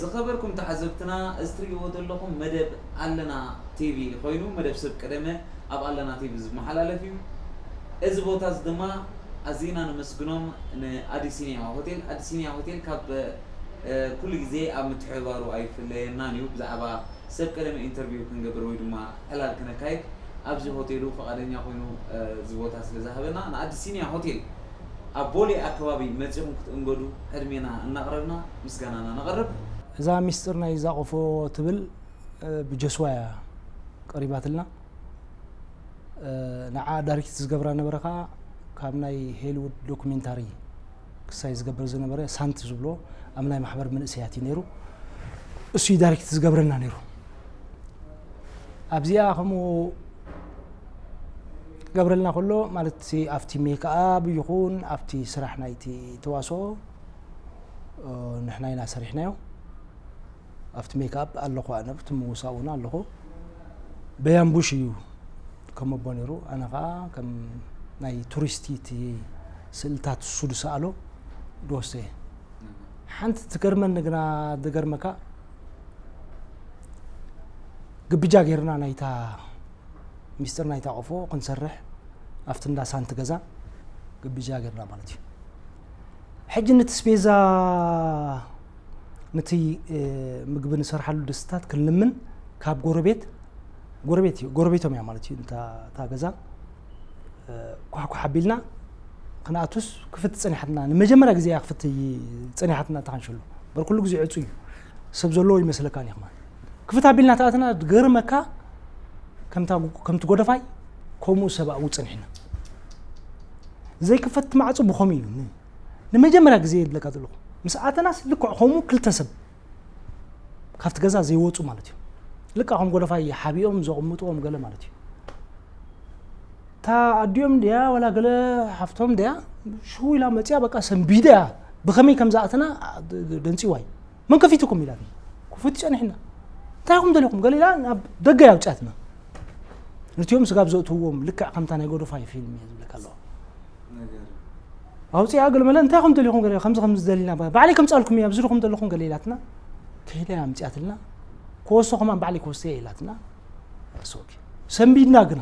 ዝኸበርኩም ተዓዘብትና፣ እዚ ትርእይዎ ዘለኹም መደብ ኣለና ቲቪ ኮይኑ፣ መደብ ሰብ ቀደመ ኣብ ኣለና ቲቪ ዝመሓላለፍ እዩ። እዚ ቦታ እዚ ድማ ኣዚና ነመስግኖም ንኣቢሲንያ ሆቴል። ኣቢሲንያ ሆቴል ካብ፣ እ፣ ኩሉ ግዜ ኣብ ምትሕብባሩ ኣይፍለየናን እዩ። ብዛዕባ ሰብ ቀደመ ኢንተርቪው ክንገብር ወይ ድማ ዕላል ክነካይድ ኣብዚ ሆቴሉ ፈቓደኛ ኮይኑ፣ እ፣ እዚ ቦታ ስለ ዝሃበና ንኣቢሲንያ ሆቴል ኣብ ቦሌ ኣከባቢ መጺኹም ክትእንገዱ ዕድሜና እናቕረብና ምስጋናና ነቕርብ። እዛ ሚስጥር ናይ ዛቆፎ ትብል፣ እ፣ ብጆስዋ እያ ቀሪባትልና። እ፣ ንዓ ዳይሬክት ዝገብራ ነበረ ኸዓ ካብ ናይ ሄሊውድ ዶኩሜንታሪ ክሳይ ዝገብር ዝነበረ ሳንት ዝብሎ ኣብ ናይ ማሕበር መንእሰያት እዩ ነይሩ። እሱ እዩ ዳይሬክት ዝገብረልና ነይሩ። ኣብዚኣ ከምኡ ክገብረልና ከሎ ማለት ኣብቲ ሜክኣፕ ይኹን ኣብቲ ስራሕ ናይቲ ተዋስኦ፣ እ፣ ንሕና ኢና ሰሪሕናዮ። ኣብቲ ሜክኣፕ ኣለኹ፣ ኣነ ኣብቲ ምውሳእ እውን ኣለኹ። በያምቡሽ እዩ ከም ኣቦ ነይሩ፣ ኣነ ኸዓ ከም ናይ ቱሪስቲ እቲ ስእልታት እሱ ዝሰኣሎ ዝወስደ እየ። ሓንቲ ትገርመኒ ግና፣ ዝገርመካ ግብጃ ጌርና ናይታ ሚስጥር ናይታ ቆፎ ክንሰርሕ ኣብቲ እንዳ ሳንቲ ገዛ ግብጃ ጌርና ማለት እዩ። ሕጂ ነቲ ስቤዛ ነቲ፣ እ፣ ምግቢ ንሰርሓሉ ድስትታት ክንልምን ካብ ጎረቤት፣ ጎረቤት እዩ፣ ጎረቤቶም እያ ማለት እዩ። እታ፣ እታ ገዛ፣ እ፣ ኳሕኳሕ ኣቢልና ክንኣቱስ ክፍት ጸኒሓትና፣ ንመጀመርያ ግዜ እያ ክፍት ጸኒሓትና እታ ካንሸሎ። በር ኩሉ ግዜ ዕጹ እዩ። ሰብ ዘለዎ ይመስለካ እኒኹማ። ክፍት ኣቢልና ተኣትና፣ ዝገርመካ ከምታ፣ ከምቲ ጎደፋይ ከምኡ ሰብ ኣብኡ ጸኒሕና። ዘይክፈት ማዕጾ ብኸምኡ እዩ። ን-፣ ንመጀመርያ ግዜ ይብለካ ዘለኹ። ምስ ኣተናስ ልክዕ ከምኡ ክልተ ሰብ ካብቲ ገዛ ዘይወጹ ማለት እዩ። ልክዕ ከም ጎደፋይ ሓቢኦም ዘቕምጥዎም ገለ ማለት እዩ። እታ ኣዲኦም ድያ ዋላ ገለ ሓፍቶም ድያ ሽው ኢላ መጽያ በቃ ሰንቢዳ እያ። ብኸመይ ከም ዝኣተና ደ-፣ ደ-፣ ደንጺዋ እዩ። መን ከፊቱኩም ኢላትና። ክፉት ጸኒሕና። እንታይ ኢኹም ደሊኹም? ገለ ኢላ ናብ ደገ እያ ኣውጽኣትና። ነቲኦም ስጋብ ዘእትውዎም ልክዕ ከምታ ናይ ጎደፋይ ፊልም እየ ዝብለካ ኣለኹ። ነገር። ኣውጺኣ ገለ መለ እንታይ ኢኹም ደሊኹም ገለ ከምዚ ከምዚ ደሊና ባ-፣ ባዕለይ ከምጻልኩም እየ ኣብዚ ዲኹም ዘለኹም ገለ ኢላትና። ከይዳ እያ ኣምጺኣትልና። ክወስዶ ከማን ባዕለይ ክወስዶ እየ ኢላትና። ኣሶኪ። ሰንቢድና ግና።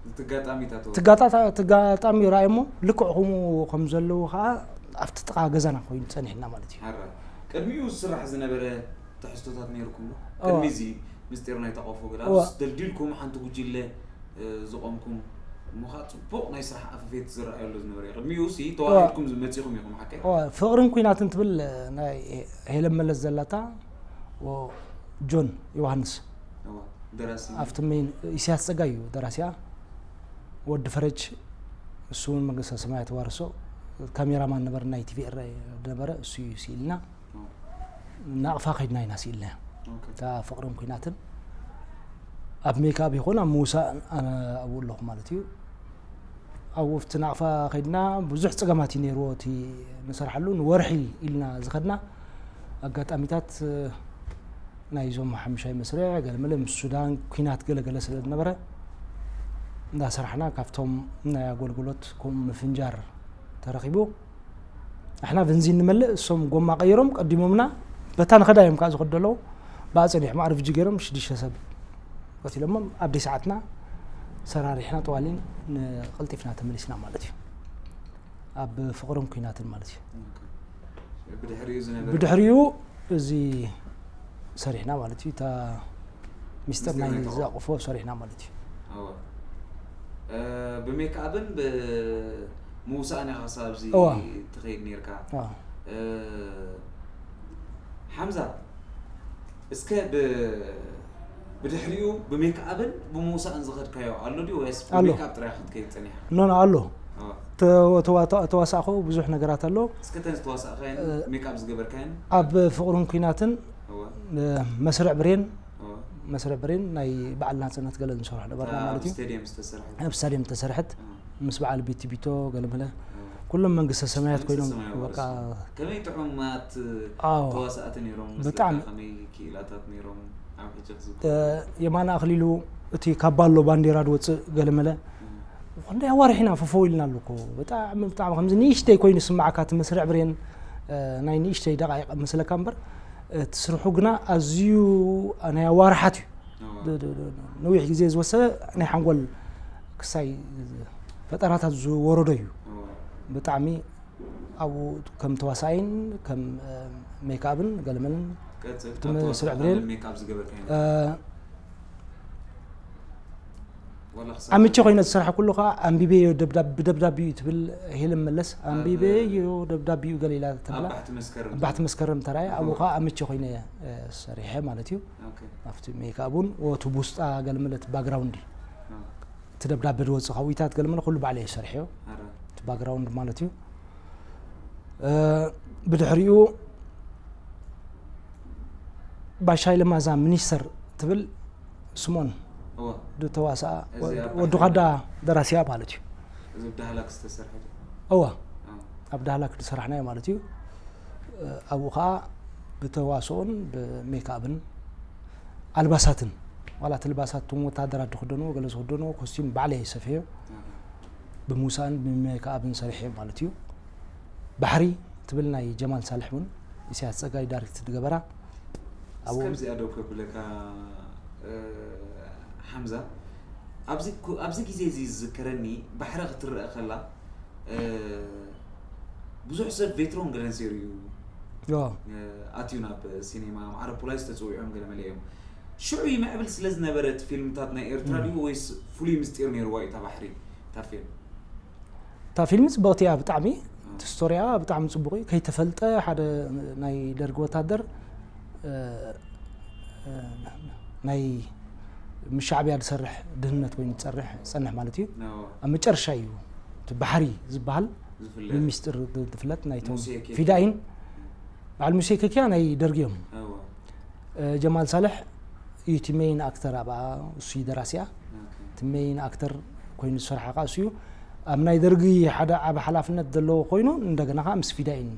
እቲ ኣጋጣሚታት ወ- ትጋጣ-፣ ትጋጣሚ ራእይ እሞ ልክዕ ከምኡ ከም ዘለዉ ኸዓ ኣብቲ ጥቓ ገዛና ኮይኑ ጸኒሕና ማለት እዩ። ሓራ። ቅድሚኡ ዝስራሕ ዝነበረ ትሕዝቶታት ነይርኩም ዶ? እዋ። ቅድሚ እዚ ምስጢር ናይ ተቐፎ ገዳ እዋ። ደልዲልኩም ሓንቲ ጉጅለ፣ እ፣ ዝቖምኩም እሞ ኸዓ ጽቡቕ ናይ ስራሕ ኣፈፌት ዝረኣየሉ ዝነበረ እዩ። ቅድሚኡ ሲ እዋ። ተዋሂድኩም ዝመጺኹም ኢኹም፣ ሓቀይ? እዋ፣ ፍቕርን ኲናትን ትብል፣ እ፣ ናይ ሄለን መለስ ዘላታ ወ-፣ ጆን ዮሃንስ። እዋ፣ ደራሲ። ኣብቲ ሜን ኢሳያስ ጸጋይ እዩ ደራሲኣ። ወዲ ፈረጅ እሱ እውን መንግስተ ሰማያት ዋርሶ ካሜራማን ነበረ ናይ ቲቪ ኤረ ነበረ፣ እሱ እዩ ስኢልና። ኦ። ናቕፋ ከይድና ኢና ስኢልናያ። ኦኬ። እታ ፍቕርን ኲናትን ኣብ ሜክኣፕ ይኹን ኣብ ምውሳእ ኣነ ኣብኡ ኣለኹ ማለት እዩ። ኣብኡ ኣብቲ ናቕፋ ከይድና ብዙሕ ጸገማት እዩ ነይርዎ እቲ ንሰርሓሉ፣ ንወርሒ ኢልና ዝኸድና ኣጋጣሚታት፣ እ፣ ናይዞም ሓሙሻይ መስርዕ ገለመለ ምስ ሱዳን ኲናት ገለገለ ስለ ዝነበረ እንዳሰራሕና ካብቶም ናይ ኣገልግሎት ከምኡ ምፍንጃር ተረኺቡ። ኣሕና በንዚን ንመልእ፣ እሶም ጎማ ቀይሮም ቀዲሞምና፣ በታ ንኸዳ እዮም ከዓ ዝኸዱ ኣለዉ። ብኣ ጸኒሖም ኣርብጂ ገይሮም ሽዱሽተ ሰብ ቀቲሎሞም፣ ኣብ ደይ ሰዓትና ሰራሪሕና ጠዋሊን ንቐልጢፍና ተመሊስና ማለት እዩ። ኣብ ፍቕርን ኲናትን ማለት እዩ። ኦኬ። ብድሕሪኡ ዝነበረ? ብድሕሪኡ እዚ ሰሪሕና ማለት እዩ። እታ ሚስጥር ምስጢር ናይ ናይ ተቐፎ። ዘቕፎ ሰሪሕና ማለት እዩ። እወ። እ፣ ብሜክኣፕን ብምውሳእን ኢኻ ክሳብ ኣብዚ እዋ። ትኸይድ ነይርካ። እዋ። እ፣ ሓምዛ፣ እስከ ብ-፣ ብድሕሪኡ ብሜክኣፕን ብምውሳእን ዝኸድካዮ ኣሎ ድዩ ወይስ ኣሎ። ብሜክኣፕ ጥራይ ክትከይድ ጸኒሕካ? ኖ፣ ኖ፣ ኣሎ። እዋ። ተዋ-፣ ተዋ-፣ ተዋ-፣ ተዋሳእኹ ብዙሕ ነገራት ኣሎ። እስከ እተን ዝተዋሳእካየን እ፣ ሜክኣፕ ዝገበርካየን? ኣብ ፍቕርን ኲናትን፣ እዋ። እ፣ መስርዕ ብሬን፣ እዋ። መስርዕ ብሬን ናይ በዓል ናጽነት ገለ ንሰርሖ ነበርና እታ ማለት ኣብ እዩ። ስቴድየም ዝተሰርሐት? ኣብ ስታድየም ዝተሰርሐት፣ እዋ። ምስ በዓል ቢቲ ቢቶ ገለ መለ፣ እዋ። ኩሎም መንግስተ ሰማያት መንግስተ ኮይኖም ሰማያት በቃ። ወረሱ። ከመይ ጥዑማት ኣዎ። ተዋሳእቲ ነይሮም መስለካ? ብጣዕሚ። ከመይ ክኢላታት ነይሮም? ኣብ ሕጂ ክዝክሮ። እ፣ የማነ ኣኽሊሉ እቲ ካባ ኣሎ ባንዴራ ዝወፅእ ገለ መለ። እም። ክንደይ ኣዋርሕ ኢና ፈፈው ኢልና ኣሎ እኮ። ብጣዕሚ፣ ብጣዕሚ ከምዚ ንእሽተይ ኮይኑ ዝስምዓካ እቲ መስርዕ ብሬን፣ እ፣ ናይ ንእሽተይ ደቃይቕ መስለካ እምበር፣ እቲ ስርሑ ግና ኣዝዩ ናይ ኣዋርሓት እዩ። ነዊሕ ግዜ ዝወሰደ ናይ ሓንጎል ክሳይ ፈጠራታት ዝወረዶ እዩ። ብጣዕሚ ኣብኡ ከም ተዋሳኣይን ከም ሜክኣብን ገለመልን እቲ መስርዕ ብሬን ኣምቼ ኮይነ ዝሰርሐ ኩሉ ከዓ ኣንቢበዮ ብደብዳቢኡ ትብል ሄለን መለስ። ኣንቢበዮ ደብዳቢኡ ገለ ኢላ ተብላ። ኣባሕቲ መስከረም ተራየ ኣብኡ ከዓ ኣምቼ ኮይነ ሰሪሐ ማለት እዩ። ኣብቲ ሜክኣብ እውን እቲ ውስጣ ገለመለ እቲ ባክግራውንድ እቲ ደብዳቤ ዝወፅእ ካብኡታት ገለመለ ኩሉ ባዕለ እየ ሰሪሐዮ። እቲ ባክግራውንድ ማለት እዩ። ብድሕሪኡ ባሻይ ለማዛ ሚኒስተር ትብል ስሞን ዝተዋስኣ ወዲ ኻዳ ደራሲያ ማለት እዩ። እወ ኣብ ዳህላክ ዝሰራሕናዮ ማለት እዩ። ኣብኡ ከዓ ብተዋስኦን ብሜክኣብን ኣልባሳትን ዋላ እቲ ልባሳት እቶም ወታደራት ዝኽደንዎ ገለ ዝኽደንዎ ኮስቲም ባዕለ እየ ሰፍዮ ብምውሳእን ብሜክኣብን ሰሪሐ ማለት እዩ። ባሕሪ ትብል ናይ ጀማል ሳልሕ እውን ኢሳያስ ጸጋይ ዳይሬክት ዝገበራ እስከ ኣብዚኣ ደው ከብለካ ሓምዛ ኣብዚ ግዜ እዚ ዝዝከረኒ ባሕሪ ክትረአ ከላ ብዙሕ ሰብ ቬትሮን ገለን ሴሩ እዩ ኣትዩ ናብ ሲኔማ ማዕረ ፖላይስ ተፀዊዖም ገለ መለ እዮም ሽዑ ይምዕብል ስለ ዝነበረ እቲ ፊልምታት ናይ ኤርትራ ድዩ ወይስ ፍሉይ ምስጢር ነይርዋ እዩ እታ ባሕሪ እታ ፊልም እታ ፊልም ፅብቕቲ እያ ብጣዕሚ እቲ ስቶሪያ ብጣዕሚ ፅቡቕ እዩ ከይተፈልጠ ሓደ ናይ ደርጊ ወታደር ናይ ምስ ሻዕብያ ዝሰርሕ ድህነት ኮይኑ ዝፀርሕ ዝፀንሕ ማለት እዩ ኣብ መጨረሻ እዩ እቲ ባሕሪ ዝበሃል ብሚስጥር ዝፍለጥ ናይቶም ፊዳኢን በዓል ሙሴ ከኪያ ናይ ደርጊ እዮም ጀማል ሳልሕ እዩ እቲ ሜይን ኣክተር ኣብኣ እሱ ደራሲያ እቲ ሜይን ኣክተር ኮይኑ ዝሰርሓ ከዓ እሱ እዩ ኣብ ናይ ደርጊ ሓደ ዓቢ ሓላፍነት ዘለዎ ኮይኑ እንደገና ከዓ ምስ ፊዳኢን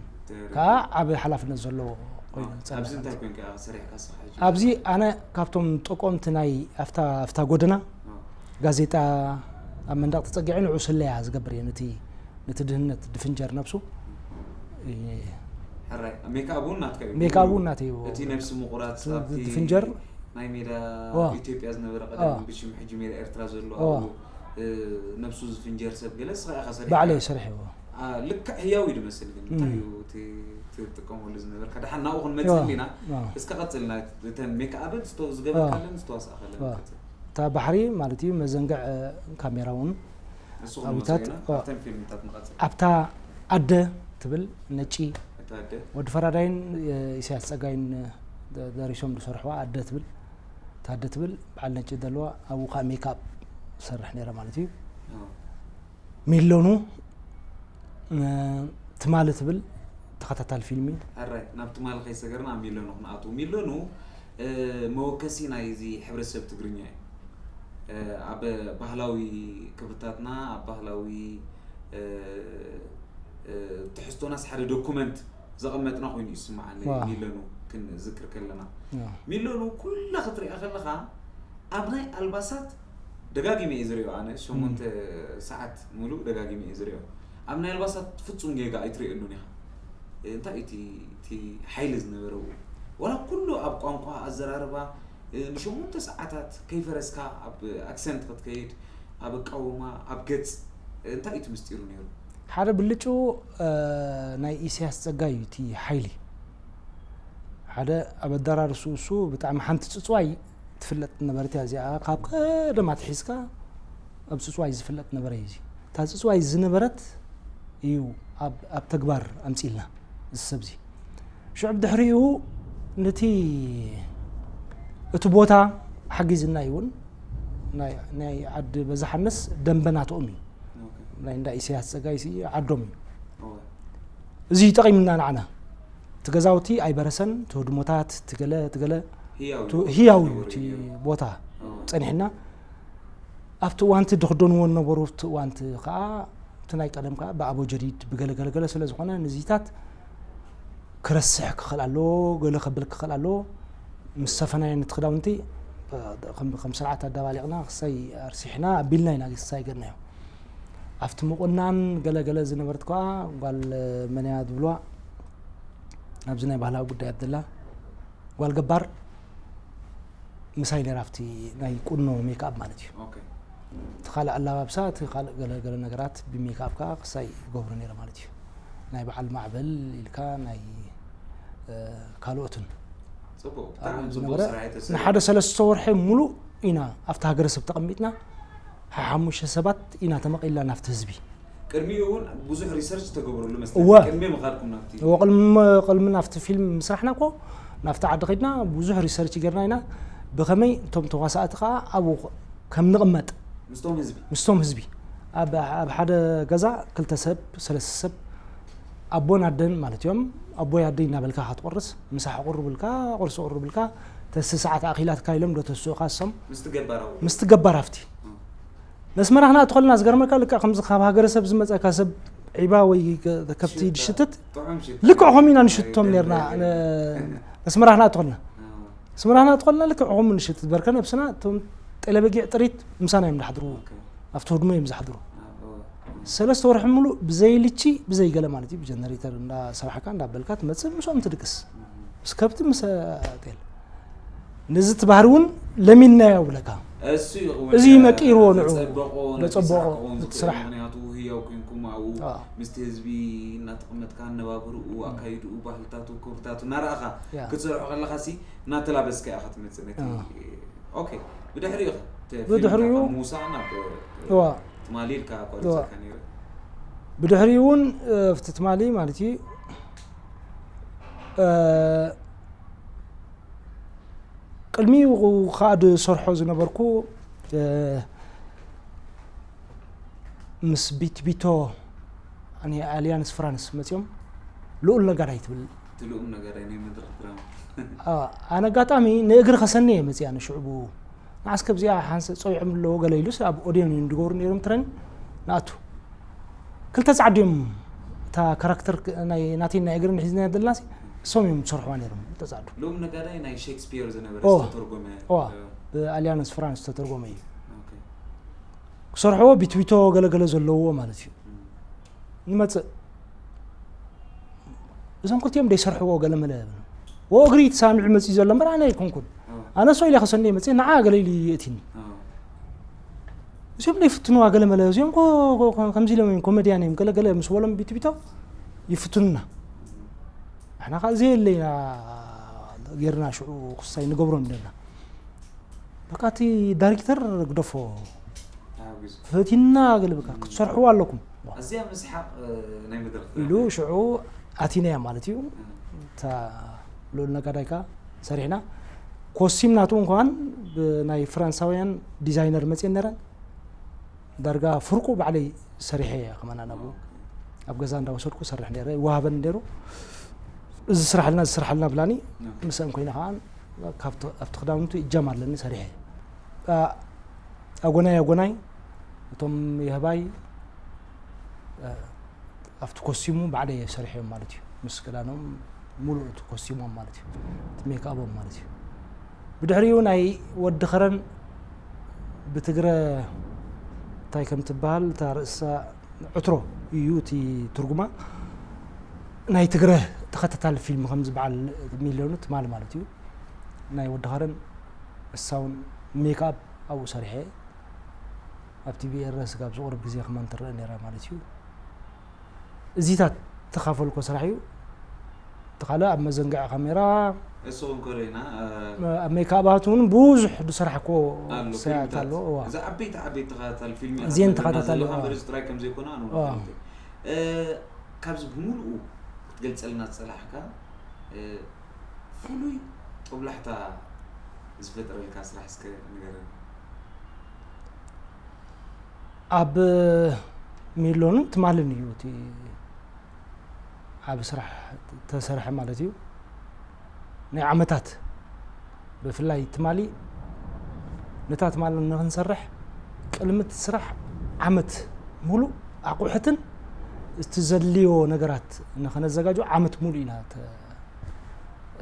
ከዓ ዓቢ ሓላፍነት ዘለዎ ኮይኑ ኣብዚ እንታይ ኮይንካ ሰሪሕካ ስኻ ኣብዚ ኣነ ካብቶም ጠቆምቲ ናይ ኣብታ ጎደና ጋዜጣ ኣብ መንደቕ ተጸጊዐ ንዑ ስለያ ዝገብር እየ ነቲ ነቲ ድህነት ድፍንጀር ነብሱ ሜክኣፕ እውን ናትካ እዩ ሜክኣፕ እውን ናተይ እዩ እቲ ነብሲ ምቁራፅ ኣብቲ ድፍንጀር ናይ ሜዳ ኢትዮጵያ ዝነበረ ቀደም ብሽም ሕጂ ሜዳ ኤርትራ ዘሎ ኣብኡ ነብሱ ዝፍንጀር ሰብ ገለ ስኻ ኢኻ ሰሪሕካ ባዕለይ ሰሪሕዎ ልክዕ ህያው እዩ ዝመስል ግን እንታይ እዩ እቲ ትጥቀመሉ ዝነበርካ ደሓን ናብኡ ክንመፅእ እንዲና እስከ ቀፅልና እተን ሜክኣፕን ዝገበርካለን ዝተዋስኣካለን እታ ባሕሪ ማለት እዩ መዘንግዕ ካሜራ እውን ንሱ ክንመፅእ ኢና ኣብተን ፊልምታት ንቐፅል ኣብታ ኣደ ትብል ነጪ እታ ኣደ ወዲ ፈራዳይን ኢሳያስ ጸጋይን ደሪሶም ዝሰርሕዋ ኣደ ትብል እታ ኣደ ትብል በዓል ነጪ ዘለዋ ኣብኡ ከዓ ሜክኣፕ ትሰርሕ ነይራ ማለት እዩ ሚሎኑ ትማሊ ትብል ተኸታታሊ ፊልም እዩ። ሕራይ ናብ ትማሊ ከይሰገርና ኣብ ሚሎኑ ክንኣትው። ሚሎኑ መወከሲ ናይዚ ሕብረተሰብ ትግርኛ እዩ። ኣብ ባህላዊ ክብርታትና ኣብ ባህላዊ ትሕዝቶናስ ሓደ ዶኩመንት ዘቐመጥና ኮይኑ እዩ ዝስምዓኒ ሚሎኑ ክንዝክር ከለና። ሚሎኑ ኩላ ክትሪኣ ከለኻ ኣብ ናይ ኣልባሳት ደጋጊመ እየ ዝሪኦ ኣነ ሸሞንተ ሰዓት ሙሉእ ደጋጊመ እየ ዝሪኦ ኣብ ናይ ኣልባሳት ፍጹም ጌጋ ኣይትሪእሉን ኢኻ እንታይ እቲ እቲ ሓይሊ ዝነበረ ዋላ ኩሉ ኣብ ቋንቋ ኣዘራርባ ንሸሞንተ ሰዓታት ከይፈረስካ ኣብ ኣክሰንት ክትከይድ ኣብ ኣቃውማ ኣብ ገጽ እንታይ እቲ ምስጢሩ ነይሩ ሓደ ብልጩ ናይ ኢሳያስ ጸጋይ እዩ እቲ ሓይሊ ሓደ ኣብ ኣደራርሱ እሱ ብጣዕሚ ሓንቲ ጽጽዋይ ትፍለጥ ነበረት እያ እዚኣ ካብ ቀደም ኣትሒዝካ ኣብ ጽጽዋይ ዝፍለጥ ነበረ እዩ እዚ እታ ጽጽዋይ ዝነበረት እዩ ኣብ ተግባር ኣምጺልና እዚ ሰብ እዚ ሽዑ ብድሕሪኡ ነቲ እቲ ቦታ ሓጊዝና ይውን ናይ ዓዲ በዛሓነስ ደንበናትኦም እዩ ናይ እንዳ ኢሳያስ ጸጋይ ዓዶም እዩ እዚ ጠቒምና ንዓና እቲ ገዛውቲ ኣይበረሰን እቲ ህድሞታት ትገለ ትገለ ህያው እዩ እቲ ቦታ ጸኒሕና ኣብቲ እዋንቲ ድኽደንዎ ነበሩ ኣብቲ እዋንቲ ከዓ እቲ ናይ ቀደም ከዓ ብኣቦ ጀዲድ ብገለገለገለ ስለ ዝኾነ ንዚታት ክረስሕ ክኽእል ኣለዎ ገለ ከብል ክኽእል ኣለዎ ምስ ሰፈናዮ ነቲ ክዳውንቲ ከም ስርዓት ኣዳባሊቕና ክሳይ ኣርሲሕና ኣቢልና ኢና ክሳይ ገርናዮ ኣብቲ ምቑናን ገለገለ ዝነበረት ከዓ ጓል መን እያ ዝብልዋ ኣብዚ ናይ ባህላዊ ጉዳያት ዘላ ጓል ገባር ምሳይ ነይራ ኣብቲ ናይ ቁኖ ሜክኣፕ ማለት እዩ። ኦኬ። እቲ ካልእ ኣላባብሳ፣ እቲ ካልእ ገለ ገለ ነገራት ብሜክኣፕ ከዓ ክሳይ ይገብሩ ነይረ ማለት እዩ። ናይ በዓል ማዕበል ኢልካ ናይ እ፣ ካልኦትን ጽቡቅ ኣብኡ ብጣዕሚ ጽቡቅ ዝነበረ ስራሕ እዩ ተሰሪሑ። ንሓደ ሰለስተ ወርሒ ሙሉእ ኢና ኣብቲ ሃገረሰብ ተቐሚጥና። ሓሙሽተ ሰባት ኢና ተመቒልና ናብቲ ህዝቢ። ቅድሚኡ እውን ብዙሕ ሪሰርች ተገብረሉ መስለ እወ። ቅድሚ ምኻድኩም ናብቲ እወ፣ ቅልሚ ቅልሚ ናብቲ ፊልም ምስራሕና እኮ ናብቲ ዓዲ ከድና ብዙሕ ሪሰርች ጌርና ኢና። ብኸመይ እቶም ተዋሳእቲ ከዓ ኣብኡ ከም ንቕመጥ ምስቶም ህዝቢ ምስቶም ህዝቢ ኣብ ኣብ ሓደ ገዛ ክልተ ሰብ ሰለስተ ሰብ ኣቦን ኣደን ማለት እዮም። ኣቦይ ኣደይ እናበልካ ክትቆርስ ምሳሕ ቁርብልካ ቁርሲ ቁርብልካ ተስ ሰዓት ኣኺላትካ ኢሎም ዶ ተስኡኻ እሶም ምስቲ ገባራዊ ምስቲ ገባር ኣብቲ ነስመራ ክነኣቱ ከለና ዝገርመካ ልክዕ ከምዚ ካብ ሃገረሰብ ዝመፀካ ሰብ ዒባ ወይ ከ- ከብቲ ድሽትት ጥዑም ሽት ልክዕ ከምኡ ኢና ንሽቶም ነርና። ነስመራ ክነኣቱ ከለና ነስመራ ክነኣቱ ከለና ልክዕ ከምኡ ንሽትት በርከ ነብስና እቶም ጤለበጊዕ ጥሪት ምሳና እዮም ዝሓድሩ። ኣብቲ ህድሞ እዮም ዝሓድሩ። ሰለስተ ወርሒ ሙሉእ ብዘይ ልቺ ብዘይ ገለ ማለት እዩ ብጀነሬተር እንዳሰራሕካ እንዳበልካ ትመፅእ ምስኦም ትድቅስ ምስ ከብቲ ምስ ጤል ነዚ እቲ ባህሪ እውን ለሚንናዮ ብለካ። እሱ ይኸውን እዚ መቂርዎ ንዑ ዘጸበቆ ነቲ ዘጸበቆ ስራሕ ክኸውን ነቲ ዝኽእል ስራሕ። ምክንያቱ ህያው ኮንኩም ኣብኡ ኣዎ። ምስቲ ህዝቢ እናተቐመጥካ ኣነባብርኡ ኣካይድኡ ባህልታቱ ክብርታቱ እናረኣኻ ያ። ክትሰርሖ ከለኻሲ እናተላበስካ ኢኻ ትመጽእ ነቲ ኣዎ። ኦኬ ብድሕሪኡ ኸ እቲ ፊልም ብድሕሪኡ ካብ ሙሳ ናብ እዋ ትማሊ ኢልካ እዋ ኣቋሪጸካ ነይረ ብድሕሪኡ እውን ኣብቲ ትማሊ ማለት እዩ እ፣ ቅድሚኡ ከዓ ዝሰርሖ ዝነበርኩ እ፣ ምስ ቢትቢቶ ናይ ኣሊያንስ ፍራንስ መፂኦም ልኡል ነጋዳይ ትብል ትልኡም ነገር ናይ መድረኽ ድራማ ኣነ ኣጋጣሚ ንእግሪ ከሰኒ እየ መፅያ ንሽዕቡ ንዓስከ ብዚኣ ሓንሰ ፀዊዖም ኣለዎ ገለ ኢሉስ ኣብ ኦድዮን እዩ እንድገብሩ ነይሮም ትረኒ ንኣቱ ክልተ ፃዓዱ እዮም እታ ካራክተር ናይ ናተይ ናይ እግሪ ንሒዝና ዘለና እሶም እዮም ዝሰርሕዋ ነይሮም ክልተ ፃዓዱ ልኡም ነጋዳይ ናይ ሼክስፒር ዝነበረ ኦ። ዝተተርጎመ ዋ ብኣሊያንስ ፍራንስ ዝተተርጎመ እዩ ኦኬ። ክሰርሕዎ ቢትቢቶ ገለገለ ዘለዎ ማለት እዩ ንመፅእ እዞም ክልቲኦም ደይሰርሕዎ ገለመለ እግሪ ተሳሚዑ መፅእ ዘሎ እምበር ኣነ ኣይኮንኩን ኣነ ሰው ኢለ ከሰኒ መፅእ ንዓ ገለ ኢሉ የእቲኒ እዚኦም ደይፍትንዋ ገለመለ እዚኦም ከምዚ ኢሎም እዮም ኮመድያን እዮም ገለገለ ምስ በሎም ቢትቢቶ ይፍትኑና ንሕና ከዓ ዘየለ ኢና ጌርና ሽዑ ክሳይ ንገብሮም ደና በቃ እቲ ዳይሬክተር ግደፎ ፈቲና ገለ በቃ ክትሰርሕዎ ኣለኩም ኣዝያ ምስሓቕ ናይ መድረክ ኢሉ ሽዑ ኣቲናያ ማለት እዩ እታ ልኡል ነጋዳይ ከዓ ሰሪሕና ኮስቲም ናቱ እንኳን ብናይ ፍራንሳውያን ዲዛይነር መፅየን ነረን ዳርጋ ፍርቁ ባዕለይ ሰሪሐ እየ ከማና ናብኡ ኣብ ገዛ እንዳወሰድኩ ሰርሕ ነረ ይወሃበን ነሩ እዚ ስራሕልና ዝስራሕልና ብላኒ ምስአን ኮይነ ከዓ ኣብቲ ክዳውንቱ እጃም ኣለኒ ሰሪሐ ኣጎናይ ኣጎናይ እቶም የህባይ ኣብቲ ኮስቲሙ ባዕለይ ሰሪሐዮም ማለት እዩ ምስ ክዳኖም ሙሉእ እቲ ኮስቲሞም ማለት እዩ እቲ ሜክኣቦም ማለት እዩ ብድሕሪኡ ናይ ወዲ ኸረን ብትግረ እንታይ ከም ትበሃል እታ ርእሳ ዕትሮ እዩ እቲ ትርጉማ ናይ ትግረ ተኸታታሊ ፊልም ከም ዝበዓል ሚልዮኑ ትማል ማለት እዩ ናይ ወዲ ኸረን እሳውን ሜክኣፕ ኣብኡ ሰሪሐ ኣብ ቲቪ ኤረ ስጋብ ዝቕርብ ግዜ ከማን ትረአ ነይራ ማለት እዩ እዚታት ተኻፈልኮ ስራሕ እዩ እቲ ካልእ ኣብ መዘንግዒ ካሜራ እሱኹም ከሪና ኣብ ሜካባት እውን ብዙሕ ዝሰራሕኮ ኣሎ ሰያት ፊልምታት። ኣሎ እዋ እዚ ዓበይቲ ዓበይቲ ተኸታታሊ ፊልሚ እዚአን ኢኻ ትብለና ተኸታታሊ፣ ዘለኻ እዋ። እምበር እዚ ጥራይ ከም ዘይኮነ ኣነ እውን እዋ። ፈልጥ እየ። እ፣ ካብዚ ብምሉኡ ክትገልጸልና ዝጸላሕካ እ፣ ፍሉይ ጦብላሕታ ዝፈጥረልካ ስራሕ እስከ ንገረኒ። ኣብ ሚሎንን ትማልን እዩ እቲ ዓብ ስራሕ ተሰርሐ ማለት እዩ ናይ ዓመታት ብፍላይ ትማሊ ነታ ትማሊ ንክንሰርሕ ቅድሚ እቲ ስራሕ ዓመት ሙሉእ ኣቑሑትን እቲ ዘድልዮ ነገራት ንክነዘጋጆ ዓመት ሙሉእ ኢና ተ-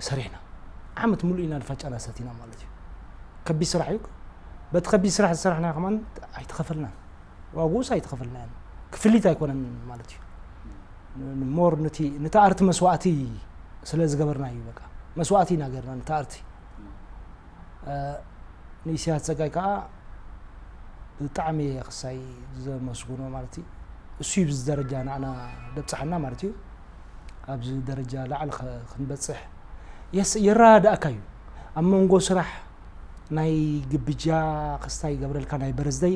ሰሪሕና ዓመት ሙሉእ ኢና ንፋጫና ሰቲና ማለት እዩ ከቢድ ስራሕ እዩ በቲ ከቢድ ስራሕ ዝሰራሕና ከማን ኣይተኸፈልናን ዋግኡስ ኣይተኸፈልናን ክፍሊት ኣይኮነን ማለት እዩ ሞር ነቲ ነቲ ኣርቲ መስዋእቲ ስለ ዝገበርና እዩ በቃ መስዋእቲ ኢና ገርና ነቲ ኣርቲ። ንኢሳያስ ጸጋይ ከኣ ብጣዕሚ ክሳይ ዘመስግኖ ማለት እዩ። እሱ እዩ ብዚ ደረጃ ንዓና ደብጽሓና ማለት እዩ። ኣብዚ ደረጃ ላዕሊ ክንበጽሕ የረዳድኣካ እዩ። ኣብ መንጎ ስራሕ ናይ ግብጃ ክስታይ ይገብረልካ፣ ናይ በረዝደይ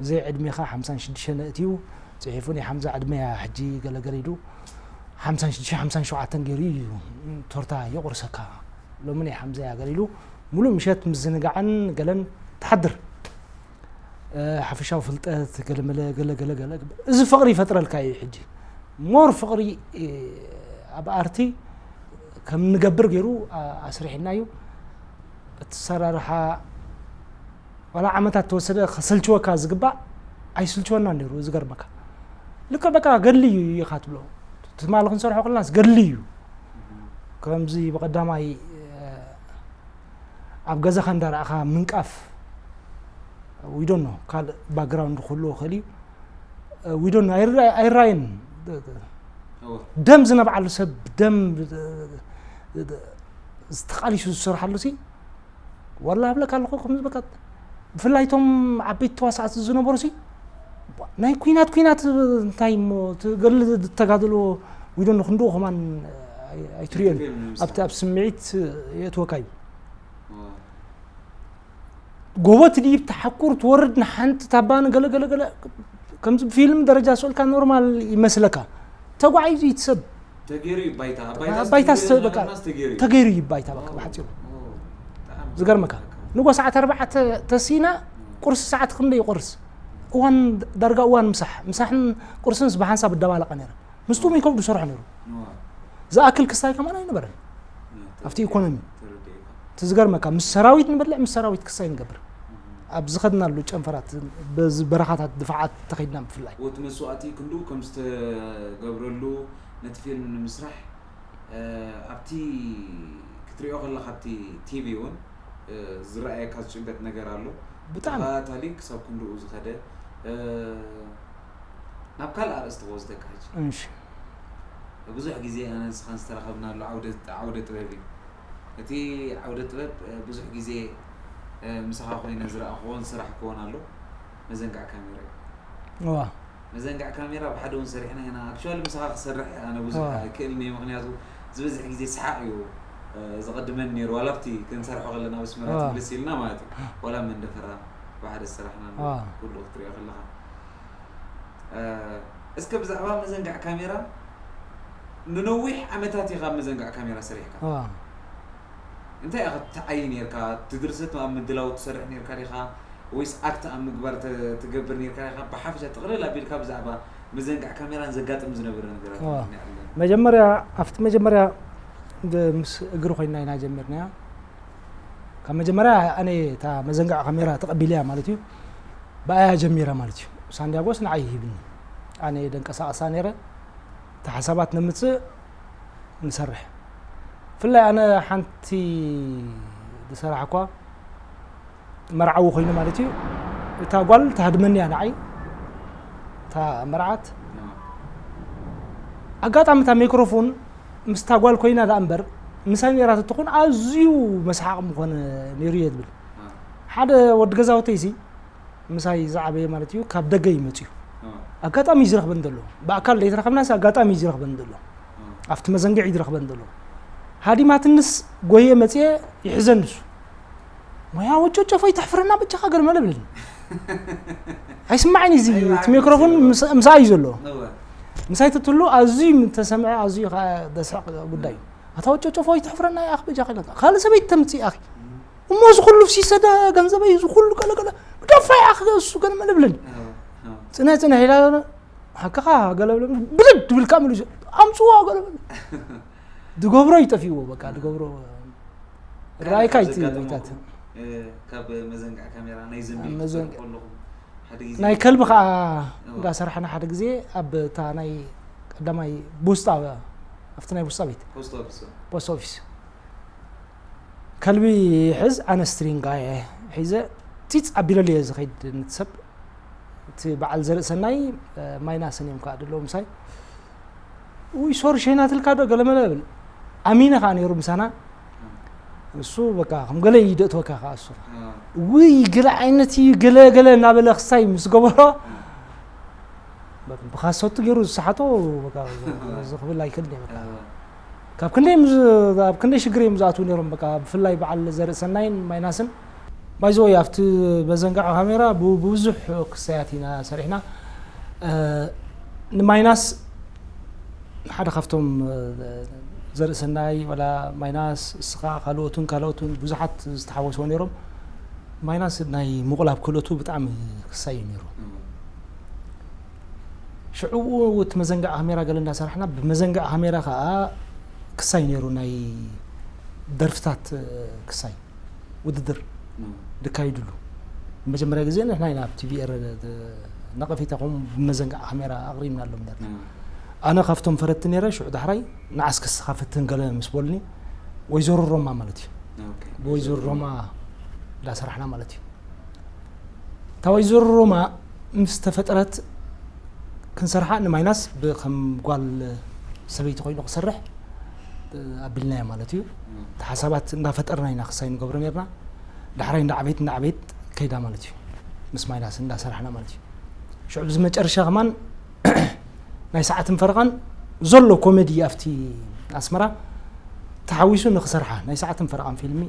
ብዘይ ዕድሜኻ ሓምሳን ሽዱሽተን ነእትዩ ጽሒፉ፣ ናይ ሓምሳ ዕድመ እያ ሕጂ ገለገለ ኢሉ ሓምሳን ሽዱሽተ ሓምሳን ሸውዓተን ገይሩ እዩ ቶርታ የቑርሰካ። ሎሚ ናይ ሓምዛ እያ ገለ ኢሉ ሙሉእ ምሸት ምዝንጋዕን ገለን ትሓድር። ሓፈሻዊ ፍልጠት ገለመለ ገለ ገለ ገለ እዚ ፍቕሪ ይፈጥረልካ እዩ። ሕጂ ሞር ፍቕሪ ኣብ ኣርቲ ከም ንገብር ገይሩ ኣስሪሕና እዩ። እቲ ሰራርሓ ዋላ ዓመታት ተወሰደ ከሰልችወካ ዝግባእ ኣይስልችወና ነይሩ። ዝገርመካ ልክዕ በቃ ገድሊ እዩ ኢኻ ትብሎ። ትማሊ ክንሰርሖ ከለናስ ገድሊ እዩ። ከምዚ ብቐዳማይ ኣብ ገዛኻ እንዳረኣኻ ምንቃፍ ዊዶኖ ካልእ ባክግራውንድ ክህልዎ ይኽእል እዩ። ዊዶኖ ኣይራየን ደም ዝነብዓሉ ሰብ ደም ዝተቓሊሱ ዝሰርሓሉ ሲ ወላ እብለካ ኣለኹ። ከምዚ በቃ ብፍላይ እቶም ዓበይቲ ተዋሳእቲ ዝነበሩ ሲ ናይ ኩናት ኩናት እንታይ እሞ ትገል ተጋድሎ ዊዶኖ ክንድኡ ከማን ኣይትሪኦን ኣብቲ ኣብ ስምዒት የእትወካ እዩ። ጎቦ ትድይብ ትሓቁር ትወርድ ንሓንቲ ታባን ገለ ገለ ገለ ከምዚ ብፊልም ደረጃ ስእልካ ኖርማል ይመስለካ። ተጓዒዙ ይትሰብ ተገይሩ እዩ ባይታ። ባይታ ባይታ ስተ- በቃ ተገይሩ እዩ። ተገይሩ እዩ ባይታ በቃ ብሓፂሩ። ኦ፣ ብጣዕሚ ዝገርመካ ዝገርመካ። ንጎ ሰዓት ኣርባዕተ ተሲና ቁርሲ ሰዓት ክንደይ ይቆርስ? እዋን ዳርጋ እዋን ምሳሕ ምሳሕን ቁርስንስ ብሓንሳብ እዳባለቐ ነይረ። ምስጡ ይከብዱ ሰርሖ ነይሩ። እዋ። ዝኣክል ክስታይ ከማን ኣይነበረን። እ፣ ኣብቲ ኢኮኖሚ። ተረዲእካ። እቲ ዝገርመካ ምስ ሰራዊት ንበልዕ ምስ ሰራዊት ክስታይ ንገብር። ኣብ ዝኸድናሉ ጨንፈራት በዚ በረኻታት ድፋዓት ተኸይድና ብፍላይ። ወቲ መስዋእቲ ክንድኡ ከም ዝተገብረሉ ነቲ ፊልም ንምስራሕ፣ እ፣ ኣብቲ ክትሪኦ ከለኻ ኣብቲ ቲቪ እውን፣ እ፣ ዝረኣየካ ዝጭበጥ ነገር ኣሎ። ብጣዕሚ። ተኸታታሊ ክሳብ ክንድኡ ዝኸደ፣ እ፣ ናብ ካልእ ኣርእስቲ ክወስደካ ሕጂ። እሺ። ብዙሕ ግዜ ኣነ ንስኻን ዝተራኸብናሉ ዓውደ፣ ዓውደ ጥበብ እዩ። እቲ ዓውደ ጥበብ፣ እ፣ ብዙሕ ግዜ፣ እ፣ ምሳኻ ኮይነ ዝረኣኽዎን ዝሰራሕክዎን ኣሎ። መዘንጋዕ ካሜራ እዩ። እዋ። መዘንጋዕ ካሜራ ብሓደ እውን ሰሪሕና ኢና። ኣክቹዋሊ ምሳኻ ክሰርሕ ኣነ ብዙሕ እዋ። ኣይክእልን እየ፣ ምኽንያቱ ዝበዝሕ ግዜ ሰሓቕ እዩ፣ እ፣ ዝቐድመኒ ነይሩ። ዋላ ኣብቲ ክንሰርሖ ከለና ኣብ ኣስመራ እዋ። ትምልስ ኢልና ማለት እዩ። ዋላ ኣብ መንደፈራ ብሓደ ዝሰራሕናሉ እዋ። ኩሉ ክትሪኦ ከለኻ። እ፣ እስከ ብዛዕባ መዘንጋዕ ካሜራ፣ ንነዊሕ ዓመታት ኢኻ ኣብ መዘንጋዕ ካሜራ ሰሪሕካ። እዋ። እንታይ ኢኻ ትዓዪ ነይርካ? እቲ ድርሰት ኣብ ምድላው ትሰርሕ ነይርካ ዲኻ? ወይስ ኣክት ኣብ ምግባር ተ-፣ ትገብር ነይርካ ዲኻ? ብሓፈሻ ጥቕልል ኣቢልካ ብዛዕባ መዘንጋዕ ካሜራን ዘጋጥም ዝነበረ ነገራት እዋ። ንዕለን። መጀመርያ፣ ኣብቲ መጀመርያ ብ-፣ ምስ እግሪ ኮይንና ኢና ጀሚርናያ። ካብ መጀመርያ ኣነ እታ መዘንጋዕ ካሜራ ተቐቢለያ ማለት እዩ። ብኣያ ጀሚረ ማለት እዩ። ሳንዲያጎስ ንዓይ ሂብኒ። ኣነ ደንቀሳቐሳ ነይረ። እታ ሓሳባት ነምጽእ ንሰርሕ። ብፍላይ ኣነ ሓንቲ ዝሰራሕኳ መርዓዊ ኮይኑ ማለት እዩ። እታ ጓል ትሃድመኒ እያ ንዓይ። እታ መርዓት። ኣጋጣሚ እታ ሚክሮፎን ምስታ ጓል ኮይና ደኣ እምበር፣ ምሳይ ነይራ ተትኾን ኣዝዩ መስሓቕ ምኾነ ነይሩ እየ ዝብል። ሓደ ወዲ ገዛውተይሲ ምሳይ ዝዓበየ ማለት እዩ፣ ካብ ደገ እዩ መፅዩ። ኣጋጣሚ እዩ ዝረኽበን ዘሎ። ብኣካል ዘይተራኸብናስ ኣጋጣሚ እዩ ዝረኽበን ዘሎ። ኣብቲ መዘንግዕ እዩ ዝረኽበን ዘሎ። ሃዲማትንስ ጎየ መፅየ ይሕዘን ንሱ። ሞያ ወጨጨፎ ይተሕፍረና በጃኻ ገለ መለ ብለኒ። ኣይስማዕን እዩ እዚ፣ ኣይስማዕን እቲ ሜክሮፎን እዩ። ምስ-፣ ምሳይ እዩ ዘሎ። እወ። ምሳይ ትትሉ ኣዝዩ ተሰምዐ፣ ኣዝዩ ከዓ ደስሕቕ ጉዳይ እዩ። ኣታ ወጨጨፎ ይተሕፍረና ይኣኽ በጃኻ ኢለካ። ካልእ ሰበይቲ ተምፅእ ኣኺ። እሞ እዚ ኩሉ ፍሲሰ ደ ገንዘበይ፣ እዚ ኩሉ ገለ ገለ፣ ግደፋ ይኣኽ እሱ ገለ መለ ብለኒ። እወ፣ እወ። ፅንሕ ፅንሕ ኢላ፣ ሓቅኻ ገለ ብለ፣ ብድድ ድብል ከዓ መሊሱ፣ ኣምፅዎ ገለ በለ። ድገብሮ ይጠፊእዎ፣ በቃ፣ ድገብሮ። ካልእ ራእይካ ካብ ይት-፣ ዘጋጠመኩም፣ ይታት። እ፣ ካብ መዘንግዕ ካሜራ ናይ ዘንቢል መዘንግዕ። ክትሰርሑ ከለኹም፣ ሓደ ግዜ ናይ ከልቢ ከዓ እዋ። እንዳሰራሕና ሓደ ግዜ ኣብ እታ ናይ ቀዳማይ ቡስጣ፣ ኣብቲ ናይ ቡስጣ ቤት። ፖስት ኦፊስ። ፖስት ኦፊስ። ከልቢ ይሕዝ፣ ኣነ ስትሪንጋ እየ ሒዘ፣ ፂፅ ኣቢለሉ እየ ዝኸይድ ነቲ ሰብ። እቲ በዓል ዘርእሰናይ፣ እ፣ ማይናስን እዮም ከዓ ደለዉ ምሳይ። ውይ፣ ሶሪ፣ ሸይናትልካ ዶ? ገለ መለ እብል። ኣሚነ ከዓ ነይሩ ምሳና። እሱ በቃ ከም ገለ እዩ ደእትወካ ከኣ እሱ። ውይ፣ ገለ ዓይነት እዩ፣ ገለ ገለ እናበለ ክሳይ ምስ ገበሮ፣ በቃ ብኻሰቱ ገይሩ ዝሰሓቶ፣ በቃ፣ እዚ ክብል ኣይክእልን እየ፣ በቃ። ካብ ክንደይ ምስ-፣ ኣብ ክንደይ ሽግር እዮም ዝኣትዉ ነይሮም፣ በቃ፣ ብፍላይ በዓል ዘርእሰናይን ማይናስን። ባይዘወይ፣ ኣብቲ መዘንጋዕ ካሜራ ብ-፣ ብብዙሕ ክሳያት ኢና ሰሪሕና። እ፣ ንማይናስ ሓደ ካብቶም፣ እ፣ ዘርእሰናይ፣ ዋላ ማይናስ፣ እስኻ፣ ካልኦትን፣ ካልኦትን ብዙሓት ዝተሓወስዎ ነይሮም። ማይናስ ናይ ምቑላብ ክእለቱ ብጣዕሚ ክሳይ እዩ ነይሩ። እም። ሽዑ እቲ መዘንጋዕ ካሜራ ገለ እንዳሰራሕና፣ ብመዘንጋዕ ካሜራ ከኣ ክሳይ ነይሩ፣ ናይ ደርፍታት፣ እ፣ ክሳይ ውድድር እም። ድካይድሉ። ንመጀመርያ ግዜ ንሕና ኢና ኣብ ቲ ቪ ኤር ነቐፌታ ከምኡ ብመዘንጋዕ ካሜራ ኣቕሪብናሎም ነርና። እም። ኣነ ካብቶም ፈረድቲ ነይረ፣ ሽዑ ዳሕራይ ንዓስከ እስኻ ፈትን ገለ ምስ በሉኒ፣ ወይዘሮ ሮማ ማለት እዩ። ኦኬ። ብወይዘሮ ሮማ እንዳሰራሕና ማለት እዩ። እታ ወይዘሮ ሮማ ምስ ተፈጥረት ክንሰርሓ ንማይናስ ብ-፣ ከም ጓል ሰበይቲ ኮይኑ ክሰርሕ ኣቢልናዮ ማለት እዩ። እም። እቲ ሓሳባት እንዳፈጠርና ኢና ክሳይ ንገብሮ ነርና። ዳሕራይ እንዳዓበየት፣ እንዳዓበየት ከይዳ ማለት እዩ። ምስ ማይናስ እንዳሰራሕና ማለት እዩ። ሽዑ ብዚ መጨረሻ ከማን ናይ ሰዓትን ፈረቓን ዘሎ ኮሜዲ ኣብቲ ኣስመራ ተሓዊሱ ንክሰርሓ ናይ ሰዓትን ፈረቓን ፊልሚ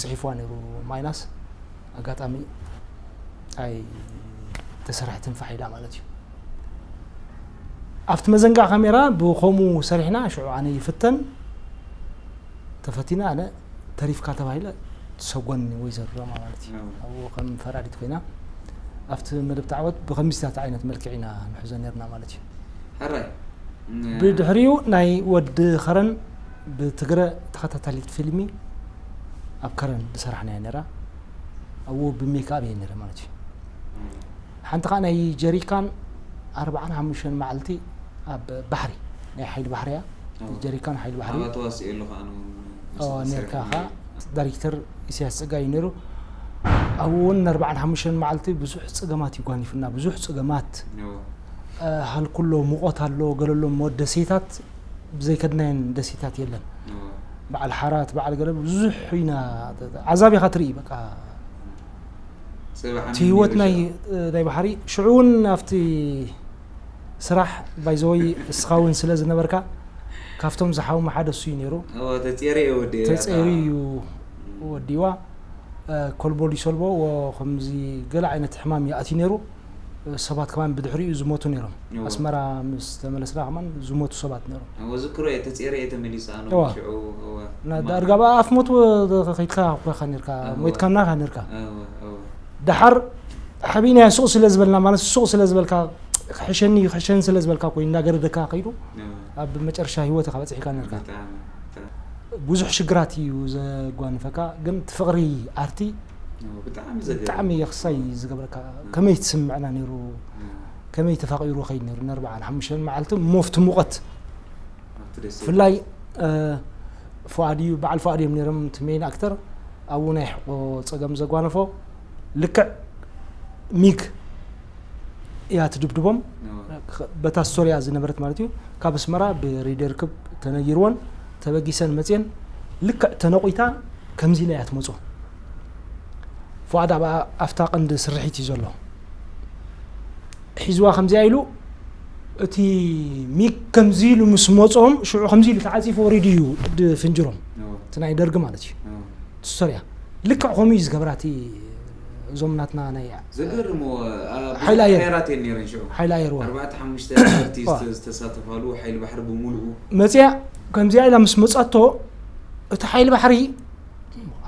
ጽሒፍዋ ነይሩ ማይናስ። ኣጋጣሚ ኣይተሰርሐትን ፋሕ ኢላ ማለት እዩ። ኣብቲ መዘንጋዕ ካሜራ ብኸምኡ ሰሪሕና፣ ሽዑ ኣነ ይፍተን፣ ተፈቲነ ኣነ ተሪፍካ ተባሂለ ትሰጎኒ ወይዘሮ ሮማ ማለት እዩ። እዎ። ኣብኡ ከም ፈራዲት ኮይና ኣብቲ መደብ ተዓወት ብኸምዚታት ዓይነት መልክዕ ኢና ንሕዞ ነርና ማለት እዩ። ሕራይ። ን- ብድሕሪኡ ናይ ወዲ ኸረን ብትግረ ተኸታታሊት ፊልሚ ኣብ ከረን ዝሰራሕናያ ነይራ። ኣብኡ ብሜክኣፕ እየ ነይረ ማለት እዩ። እም። ሓንቲ ኸዓ ናይ ጀሪካን ኣርባዓን ሓሙሽተን መዓልቲ ኣብ ባሕሪ፣ ናይ ሓይሊ ባሕሪ እያ። እዎ። ጀሪካን ሓይሊ ባሕሪ። ኣባ ተዋስኤሉ ኸዓ ንውን ምስ ኣዎ፣ ተሰርሐ ነርካ ኸዓ። ነይሩ። ዳይሬክተር ኢሳያስ ጸጋይ እዩ ነይሩ። ኣብኡ እውን ንኣርባዓን ሓሙሽተን መዓልቲ ብዙሕ ጸገማት እዩ ጓኒፉና፣ ብዙሕ ጸገማት። እዎ። እ፣ ሃልኩ ኣሎ፣ ሙቐት ኣሎ፣ ገለ ኣሎ፣ እሞ ደሴታት ብዘይከድናየን ደሴታት የለን። እዎ። በዓል ሓራት፣ በዓል ገለ ብዙሕ ኢና፣ ዓዛብ ኢኻ ትርኢ፣ በቃ። ሰብ እቲ ዓሚም ህይወት ነይሩ ናይ፣ ሽዑ። እ፣ ናይ ባሕሪ። ሽዑ እውን ኣብቲ ስራሕ፣ ባይዘወይ፣ እስኻ እውን ስለ ዝነበርካ፣ ካብቶም ዝሓውሙ ሓደ እሱ እዩ ነይሩ። እዎ፣ ተጼሩ እየ ወዲኤ እያ ተጼሩ ከዓ። እዩ እም። ወዲዋ። እ፣ ኮልቦል ይሰልቦ፣ ዎ፣ ከምዚ ገለ ዓይነት ሕማም ይኣትዩ ነይሩ። ሰባት ከማን ብድሕሪኡ ዝሞቱ ነይሮም። እወ። ኣስመራ ምስ ተመለስና ከማን ዝሞቱ ሰባት ነይሮም። እወ፣ ዝክሮ እየ፣ ተጼረ እየ ተመሊሰ ኣነ እወ። እውን ሽዑ፣ እወ። እና እማ- ዳርጋ ብኣፍ ሞት ከይድካ ኮይንካ ነይርካ፣ እወ። ሞይትካና ኢኻ ነይርካ። እወ፣ እወ። ደሓር ሓቢናዮ ሱቕ ስለ ዝበልና፣ ማለት ሱቕ ስለ ዝበልካ፣ ክሕሸኒ፣ ክሕሸኒ ስለ ዝበልካ ኮይኑ እናገረደካ ከይዱ፣ እወ። ኣብ መጨረሻ ህይወትኻ በጺሕካ ነይርካ። ብጣዕሚ፣ ብጣዕሚ። ብዙሕ ሽግራት እዩ ዘጓንፈካ፣ ግን እቲ ፍቕሪ ኣርቲ እወ፣ ብጣዕሚ ዘገርም። ብጣዕሚ የኽሳይ ዝገብረካ። እወ። ከመይ ትስምዕና ነይሩ? እወ። ከመይ ተፋቒሩ ይኸይድ ነይሩ? ንኣርባዓን ሓሙሽተን መዓልቲ ሞፍቲ ሙቐት። ኣብቲ ደሴት። ብፍላይ፣ እ፣ ፉኣድ እዩ፣ በዓል ፉኣድ እዮም ነይሮም፣ እቲ ሜን ኣክተር። ኣብኡ ናይ ሕቆ ጸገም ዘጓነፎ። ልክዕ ሚግ እያ ትድብድቦም። እወ። በታ ስቶርያ ዝነበረት ማለት እዩ። ካብ ኣስመራ ብሬድዮ ርክብ ተነጊርወን፣ ተበጊሰን መጽየን። ልክዕ ተነቑታ ከምዚ ኢላ እያ ትመጾ። ፉኣድ ኣብ ኣፍታ ቀንዲ ስርሒት እዩ ዘሎ። ሒዝዋ ከምዚኣ ኢሉ፣ እቲ ሚግ ከምዚ ኢሉ ምስ መጾም፣ ሽዑ ከምዚ ኢሉ ተዓጺፉ ወሪዱ እዩ ድፍንጅሮም። እዎ። እቲ ናይ ደርጊ ማለት እዩ። እዎ። እቲ ስቶርያ። ልክዕ ከምኡ እዩ ዝገብራ እቲ፣ እዞም ናትና ናይ ዘገርም እዎ፣ ኣብ ሓይሊ ኣየር። ሓይራት እየን ነይረን ሽዑ። ሓይሊ ኣየር እዎ። ኣርባዕተ ሓሙሽተ ኣርቲስት እዎ። ዝተሳተፋሉ ሓይሊ ባሕሪ ብምሉኡ። መጽያ፣ ከምዚኣ ኢላ ምስ መጻቶ፣ እቲ ሓይሊ ባሕሪ፣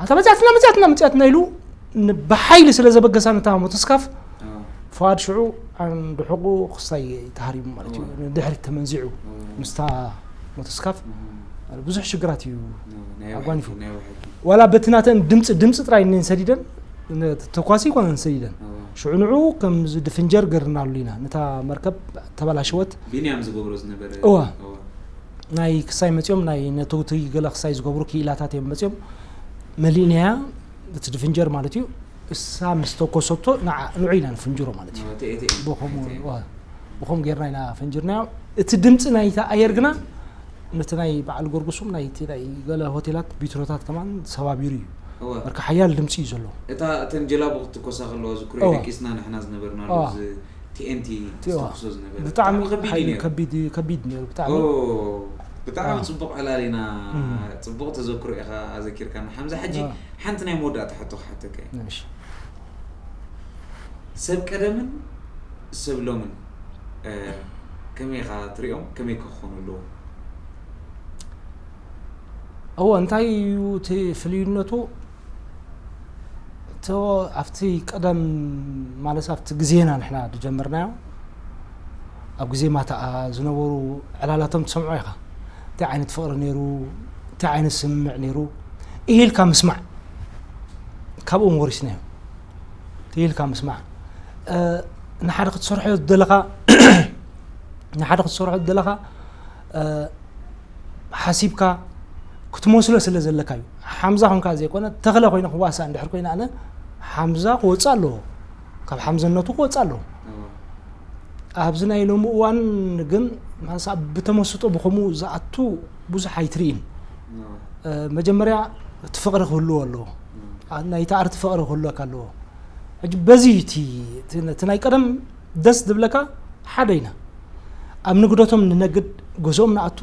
ኣታ መጽያትና፣ መጽያትና፣ መጽያትና ኢሉ ን-፣ ብሓይሊ ስለ ዘበገሳ ነታ ሞተስካፍ፣ እዎ። ፉኣድ ሽዑ ዓንዲ ሕቑ ክሳይ ተሃሪሙ ማለት እዩ። እዎ። ንድሕሪት ተመንዚዑ እዎ። ምስታ ሞተስካፍ እዎ። ብዙሕ ሽግራት እዩ እዎ። ናይ ኣጓኒፉ። ውሕጅ፣ ናይ ውሕጅ። ዋላ በቲ ናተን ድምፂ፣ ድምፂ ጥራይ እነን ሰዲደን፣ ነ-፣ ተኳሲ ይኮነን ሰዲደን። እዎ። ሽዑ ንዑ ከም ዝድፍንጀር ገርናሉ ኢና። ነታ መርከብ ተበላሸወት። ቢንያም ዝገብሮ ዝነበረ። እዎ። እዎ። ናይ ክሳይ መፂኦም፣ ናይ ነተውቲ ገለ ክሳይ ዝገብሩ ክኢላታት እዮም መፂኦም። መሊእናያ፣ እቲ ድፍንጀር ማለት እዩ። እሳ ምስ ተኮሰቶ ንዓ-፣ ንዑ ኢና ንፍንጅሮ ማለት እዩ። እዎ፣ እቲ፣ እቲ፣ ብኸምኡ፣ እቲ። እዎ፣ ብኸምኡ ጌርና ኢና ፈንጅርናዮ። እቲ ድምፂ ናይታ ኣየር ግና ነቲ ናይ በዓል ጎርጎሶም ናይቲ ናይ ገለ ሆቴላት ቢትሮታት ከማን ሰባቢሩ እዩ። እወ በርካ ሓያል ድምፂ እዩ ዘሎ። እታ እተን ጀላቡ ክትኮሳ ከለዋ ዝክሮ እወ። ደቂስና ንሕና ዝነበርናሉ እወ። እዚ ቲኤንቲ እወ። ዝተኩሶ ዝነበረ ብጣዕሚ ከቢድ እዩ ሓይሊ ነይሩ። ከቢድ ከቢድ ነይሩ ብጣዕሚ። ኦ፣ ብጣዕሚ እወ። ፅቡቅ ዕላል ኢና። እም። ፅቡቅ ተዘክሮ ኢኻ ኣዘኪርካና ሓምዛ። ሕጂ እወ። ሓንቲ ናይ መወዳእታ ሕቶ ክሓተካ እየ። እሺ። ሰብ ቀደምን ሰብ ሎምን እ፣ ከመይ ኢኻ ትሪኦም? ከመይ ክኾኑ ኣለዎ? እዎ እንታይ እዩ እቲ ፍልዩነቱ? እቶ ኣብቲ ቀደም ማለት ኣብቲ ግዜና ንሕና ዝጀመርናዮ ኣብ ግዜ ማታኣ ዝነበሩ ዕላላቶም ትሰምዖ ኢኻ። እንታይ ዓይነት ፍቕሪ ነይሩ፣ እንታይ ዓይነት ስምምዕ ነይሩ ኢሂልካ ምስማዕ ካብኦም ወሪስናዮ። ኢሂልካ ምስማዕ እ፣ ንሓደ ክትሰርሖ ዘለኻ ንሓደ ክትሰርሖ ዘለኻ እ፣ ሓሲብካ ክትመስሎ ስለ ዘለካ እዩ። ሓምዛ ኮንካ ዘይኮነ ተኽለ ኮይነ ክዋሳእ እንድሕር ኮይነ ኣነ ሓምዛ ክወፅእ ኣለዎ፣ ካብ ሓምዘነቱ ክወፅእ ኣለዎ። ኣብዚ ናይ ሎሚ እዋን ግን ማሳ ብተመስጦ ብኸምኡ ዝኣቱ ብዙሕ ኣይትርኢን። እ፣ መጀመርያ እቲ ፍቕሪ ክህልዎ ኣለዎ። ኣ- ናይቲ ኣርቲ ፍቕሪ ክህልወካ ኣለዎ። ሕጂ በዚ እቲ እቲ- እቲ ናይ ቀደም ደስ ዝብለካ ሓደ ኢና። ኣብ ንግደቶም ንነግድ፣ ገዝኦም ንኣቱ፣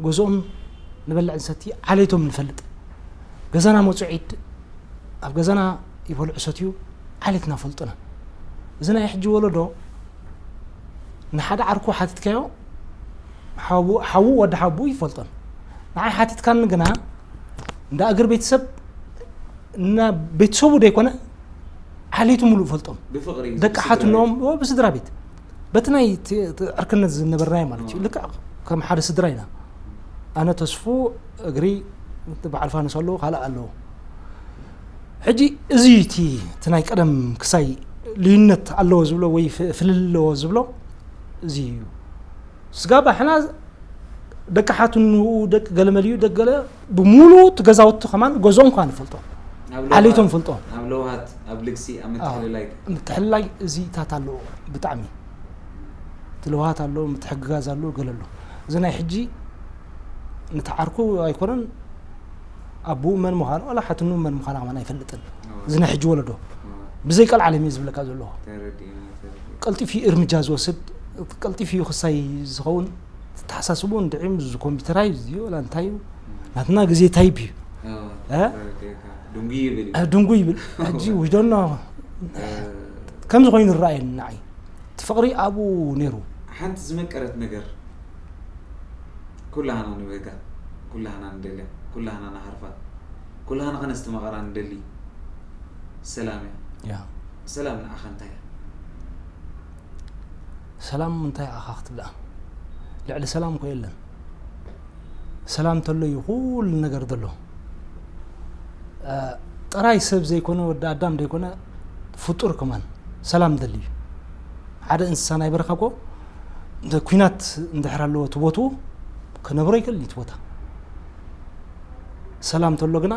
ገዝኦም ንበልዕ ንሰቲ፣ ዓሌቶም ንፈልጥ። ገዛና መፁ ዒድ ኣብ ገዛና ይበልዑ ሰትዩ፣ ዓሌትና ፈልጡና። እዚ ናይ ሕጂ ወለዶ ንሓደ ዓርኩ ሓቲትካዮ ሓዉ ሓዉ ወዲ ሓቡ ይፈልጦን። ንዓይ ሓቲትካኒ ግና እንዳ እግር ቤተሰብ እና ቤተሰቡ ደይኮነ ዓሌቱ ሙሉእ ፈልጦም ብፍቕሪ ደቂ ብስድራ ሓትኖም ቤት። ዎ ብስድራ ቤት በቲ ናይ ቲ- ቲ- ዕርክነት ዝነበርናዮ ማለት እዩ። ኦ። ልክዕ ከም ሓደ ስድራ ኢና። ኣነ ተስፉ እግሪ በዓል ፋኑስ ኣለዎ፣ ካልእ ኣለዎ። ሕጂ እዚ እቲ እቲ ናይ ቀደም ክሳይ ልዩነት ኣለዎ ዝብሎ ወይ ፍ- ፍልል ኣለዎ ዝብሎ እዚ እዩ። ስጋብ ኣሕና ደቂ ሓትንኡ ደቂ ገለመልዩ ደቂ ገለ ብሙሉ እቲ ገዛውቲ ከማን ገዝኦም ከማን ንፈልጦ ኣብ ዓሌቶም ለውሃት- ፈልጦ ኣብ ለውሃት ኣብ ልግሲ ኣብ ምትሕልላይ ምትሕልላይ እዚታት ኣለዎ ብጣዕሚ እቲ ለውሃት ኣሎ ምትሕግጋዝ ኣሎ ገለ ኣሎ። እዚ ናይ ሕጂ ንትዓርኩ ኣይኮነን ኣቦኡ መን ምዃኑ ዋላ ሓትንኡ መን ምዃና ከማን ኣይፈልጥን። እዚ ናይ ሕጂ ወለዶ ብዘይ ቀልዓለም እየ ዝብለካ ዘለኹ። ተረዲእና ተረዲእና። ቀልጢፍ እዩ እርምጃ ዝወስድ፣ ቀልጢፍ እዩ ክሳይ ዝኸውን። ተሓሳስቡ እንድዒ እዚ ኮምፒውተር እዩ እዚ ወላ እንታይ እዩ ናትና ግዜ ታይፕ እዩ። ኣዎ፣ እ? ተረዲእካ። ድንጉይ ይብል እዩ። እ፣ ድንጉ ይብል ሕጂ ውዶኖ እ፣ ከምዚ ኮይኑ ይረኣየኒ ንዓይ እቲ ፍቕሪ ኣብኡ ነይሩ። ሓንቲ ዝመቀረት ነገር ኩላህና ንበጋ፣ ኩላህና ንደልያ፣ ኩላህና ንሃርፋ፣ ኩላህና ከነስተማቐራ ንደሊ ሰላም እያ። ያ ሰላም ንዓኻ እንታይ እያ? ሰላም እንታይ ኣኻ ክትብላ ልዕሊ ሰላም እኮ የለን። ሰላም ተሎ እዩ ኩሉ ነገር ዘሎ። እ፣ ጥራይ ሰብ ዘይኮነ ወዲ ኣዳም ዘይኮነ ፍጡር ከማን ሰላም ደሊ እዩ። ሓደ እንስሳ ናይ በረኻ እኮ እንተ ኩናት እንድሕር ኣለዎ እቲ ቦትኡ ክነብሮ ይክእል እዩ እቲ ቦታ። ሰላም ተሎ ግና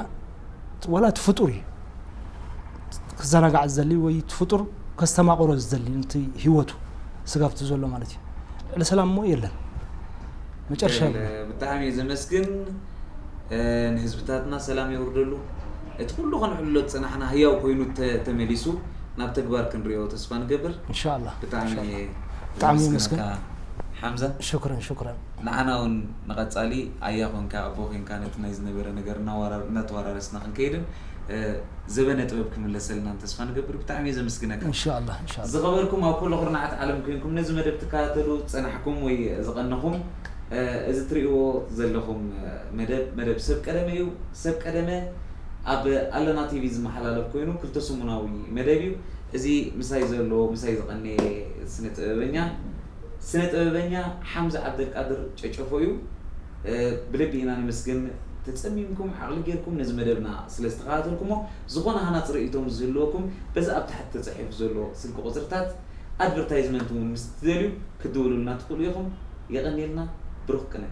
ዋላ እቲ ፍጡር እዩ ክዘናጋዕ ዝደሊ ወይ እቲ ፍጡር ከስተማቕሮ ዝደሊ ነቲ ህይወቱ ስጋብቲ ዘሎ ማለት እዩ። ልዕሊ ሰላም እሞ የለን መጨረሻ የለን። ብጣዕሚ እየ ዘመስግን። እ፣ ንህዝብታትና ሰላም የውርደሉ። እቲ ኩሉ ከነዕልሎ ዝፀናሕና ህያው ኮይኑ ተ- ተመሊሱ ናብ ተግባር ክንሪኦ ተስፋ ንገብር። ኢንሻኣላህ ብጣዕሚ ኢንሻኣላህ። እየ ብጣዕሚ ዘመስግነካ የመስግን። ሓምዛ። ሽክረን ሽክረን። ንዓና እውን ንቐጻሊ ኣያ ኮንካ ኣቦ ኮንካ ነቲ ናይ ዝነበረ ነገር እናዋራ- እናተወራረስና ክንከይድን እ፣ ዘበነ ጥበብ ክምለሰልናን ተስፋ ንገብር። ብጣዕሚ እየ ዘመስግነካ። ኢንሻኣላህ ኢንሻኣላህ። ዝኸበርኩም ኣብ ኩሉ ኩርናዓት ዓለም ኮንኩም ነዚ መደብ ትከታተሉ ዝጸናሕኩም ወይ ዝቐነኹም እ፣ እዚ ትርእይዎ ዘለኹም እ፣ መደብ መደብ ሰብ ቀደመ እዩ። ሰብ ቀደመ ኣብ ኣለና ቲቪ ዝመሓላለፍ ኮይኑ ክልተ ሰሙናዊ መደብ እዩ። እዚ ምሳይ ዘሎ ምሳይ ዝቐነየ ስነ ጥበበኛ ስነ ጥበበኛ ሓምዛ ዓብደልቃድር ጨጨፎ እዩ። እ፣ ብልቢ ኢና ነመስግን። ተጸሚምኩም ዓቕሊ ጌርኩም ነዚ መደብና ስለ ዝተኸታተልኩሞ ዝኾነ ሃናጺ ርእይቶ ምስ ዝህልወኩም በዚ ኣብ ታሕቲ ተጻሒፉ ዘሎ ስልኪ ቁጽርታት ኣድቨርታይዝመንት እውን ምስ ትደልዩ ክትድውሉልና ትኽእሉ ኢኹም። የቐንየልና። ብሩኽ ቅነ።